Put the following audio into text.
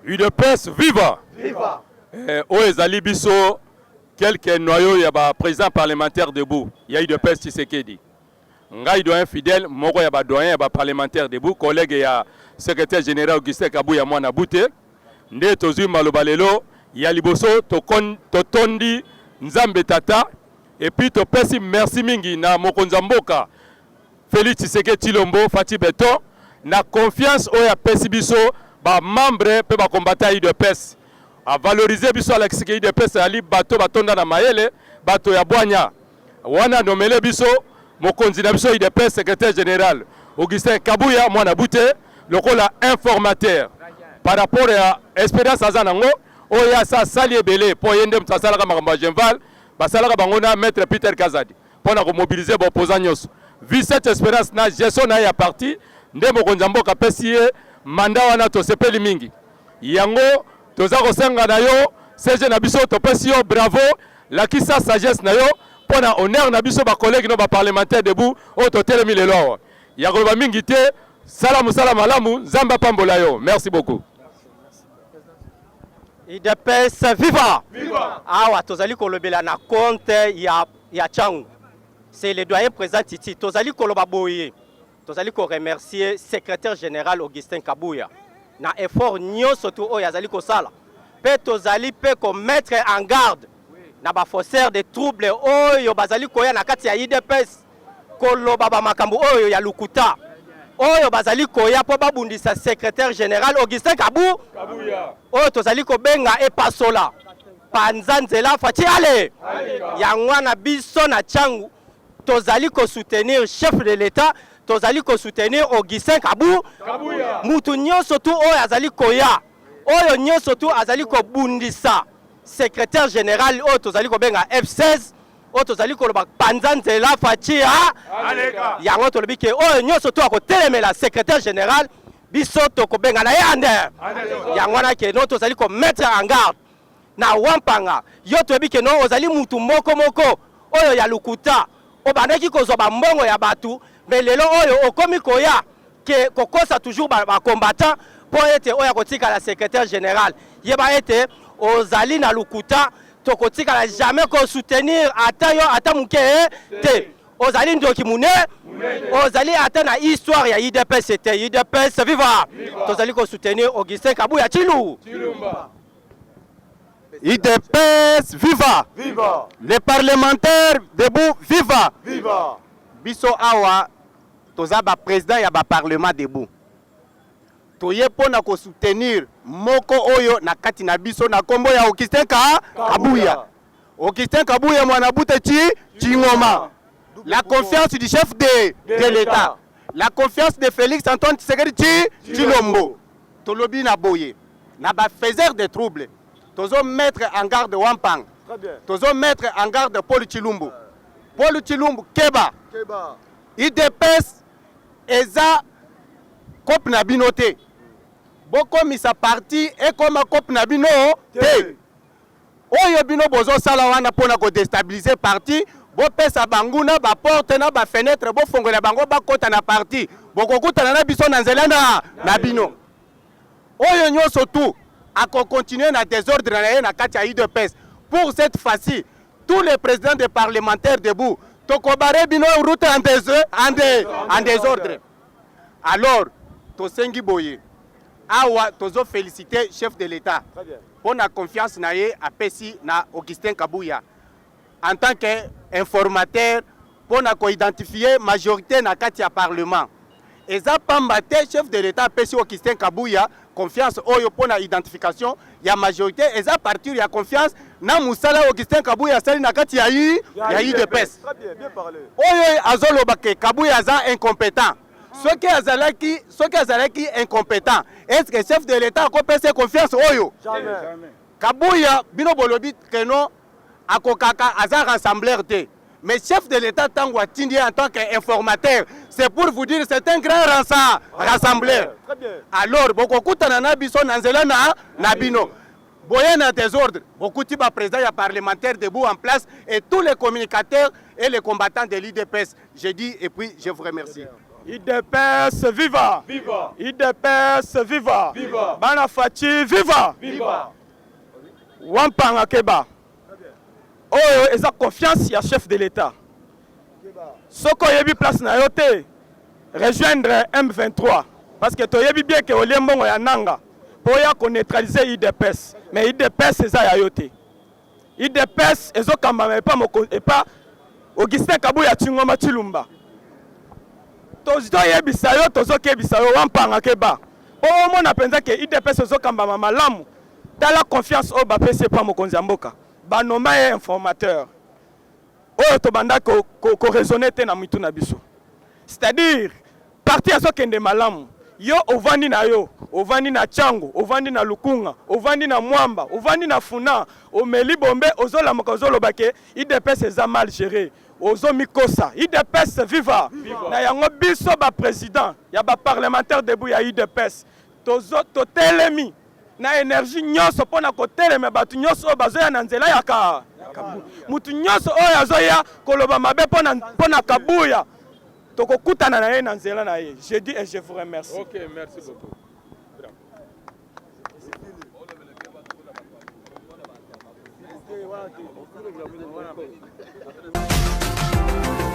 UDPS viva! Viva! Eh, oyo ezali biso quelques noyaux ya ba président parlementaire debout ya UDPS Tshisekedi. Ngai doyen fidèle moko ya ba doyen ya ba parlementaire debout, collègue ya secrétaire général Augustin Kabuya mwana Bute, nde tozwi maloba lelo ya liboso. Totondi Nzambe Tata et puis topesi merci mingi na mokonzi ya mboka Félix Tshisekedi Tshilombo Fatshi Beton na confiance oyo apesi biso bamembre mpe bacombattants ya UDPS. Avaloriser biso, alakisi ke UDPS ezali bato batonda na mayele, bato ya bwanya. Wana anomele biso mokonzi na biso UDPS, secrétaire général Augustin Kabuya mwana Bute, lokola informateur par rapport ya expérience aza nango oyo asa asali ebele, mpo ye nde moto asalaka makambo ya Genval, basalaka bango na maître Peter Kazadi mpona komobiliser baopposant nyonso. Vu cette expérience na gestion na ye ya parti, nde mokonzi ya mboka apesi ye mandat wana. Tosepeli mingi. Yango toza kosenga na yo, SG na biso, topesi yo bravo. Lakisa sagesse na yo mpo na honneur na biso bacollègue no baparlementaire debout oyo totelemi lelo awa. Ya koloba mingi te, sala mosala malamu, Nzambe apambola yo. Merci beaucoup. UDPS viva! Viva! Awa tozali kolobela na compte ya Tshangu, c'est le doyen président Titi. Tozali koloba boye: tozali koremercier secrétaire général Augustin Kabuya na effort nyonso tu oyo azali kosala, mpe tozali mpe komettre en garde na bafauteurs de trouble oyo bazali koya na kati ya UDPS koloba bamakambo oyo ya lukuta, oyo bazali koya mpo babundisa secrétaire général Augustin Kabu, oyo tozali kobenga epasola panza nzela Fatshi ale. Yango wana biso na Tshangu tozali kosoutenir chef de l'État, tozali kosoutenir Augustin Kabu. Mutu nyonso tu oyo azali koya, oyo nyonso tu azali kobundisa secrétaire général oyo tozali kobenga F16, oyo tozali koloba panza nzela Fatshi ya, yango tolobi ke oyo nyonso tu akotelemela secrétaire général, biso tokobenga na ye ande. Yango wana ke no tozali komettre en garde na Wampanga. Yo toyebi ke no ozali mutu moko moko oyo ya lukuta, obandaki kozwa bambongo ya bato, me lelo oyo okomi koya ke kokosa toujours bacombattant mpo ete oyo akotikala secrétaire général. Yeba ete ozali na lukuta, tokotikala jamais kosoutenir ata yo ata moke te. Ozali ndoki mune, ozali ata na histoire ya UDPS te. UDPS viva! Tozali kosoutenir Augustin Kabuya Chilu. UDPS viva! Viva! Les parlementaires debout viva! Viva! Biso awa toza baprésident ya baparlement debout. Toye mpo na kosoutenir moko oyo na kati na biso na nkombo ya Augustin Kabuya. Augustin Kabuya mwana Bute Chi Chingoma. La confiance du chef de l'État, la confiance de Félix Antoine Tshisekedi Chi Tshilombo. Tolobi na boye na bafaiseur de trouble, tozo mettre en garde Wampang, Très bien. tozo mettre en garde Paul Chilumbu. Paul Chilumbu, keba. Keba. UDPS eza coop na bino te. Bokomisa parti ekoma coop na bino te. Oyo bino bozosala wana mpona kodéstabiliser parti, bopesa banguna baporte na bafenêtre, bofongola bango bakɔta na parti, bokokutana na biso na nzela na bino. Oyo nyonso tu akocontinue na désordre na ye na kati ya UDPS, pour cette fois-ci tous les présidents des parlementaires debout tokobarrer bino route en désordre. Alors tosengi boye awa, tozoféliciter chef de l'État Très bien. mpo na confiance na ye apesi na Augustin Kabuya en tant que informateur mpo na koidentifie majorité na kati ya parlement. Eza pamba te chef de l'État apesi Augustin Kabuya confiance oyo mpo na identification ya majorité. Eza partir ya confiance na mosala Augustin Kabuya asali na kati ya UDPS. Très bien, bien parlé. Oyo azoloba ke Kabuya aza incompétent, soki azalaki incompétent, est ce que chef de l'État akopesa ye confiance oyo? Jamais. Kabuya, bino bolobi ke no akokaka, aza rassembleur te, mais chef de l'État ntango atindi ye en tant qu'informateur, c'est pour vous dire c'est un grand rassembleur. Très bien. Alors bokokutana na biso na nzela na bino. Boye na désordre, bokuti baprésident ya parlementaire debout en place et tous les communicateurs et les combattants de l'UDPS. Je dis et puis je vous remercie. UDPS viva! Viva! UDPS viva! Viva! Bana Fatshi viva! Viva! Wampanga keba. Oyo eza confiance ya chef de l'État. Soki oyebi place na yo te, rejoindre M23 parce que toyebi bien ke olie mbongo ya nanga po oya ko neutraliser UDPS, mais UDPS eza ya yo te. Udps ezokambama epa moko epa Augustin Kabuya Tshingoma Tshilumba. Tozoyebisa yo, tozokebisa yo wampanga keba. Po omona penza ke udps ezokambama malamu. Tala confiance oyo bapesi epa mokonzi ya mboka. Banoma ye informateur. Oyo tobanda ko, ko, ko raisonner te na mitu na biso. C'est-à-dire parti azokende malamu yo ovandi na yo ovandi na Tshangu ovandi na Lukunga ovandi na Mwamba ovandi na Funa omeli bombe ozolamuka ozoloba ke udps eza mal gere ozomikosa udps viva, viva. Na yango biso ba president ya ba parlementaire debout ya udps tozo totelemi na energie nyonso mpo na kotelema bato nyonso oyo bazoya na nzela ya ka moto nyonso oyo azoya koloba mabe mpo na Kabuya tokokutana na ye na nzela na ye. Je dis et je vous remercie. Ok, merci beaucoup. Bravo.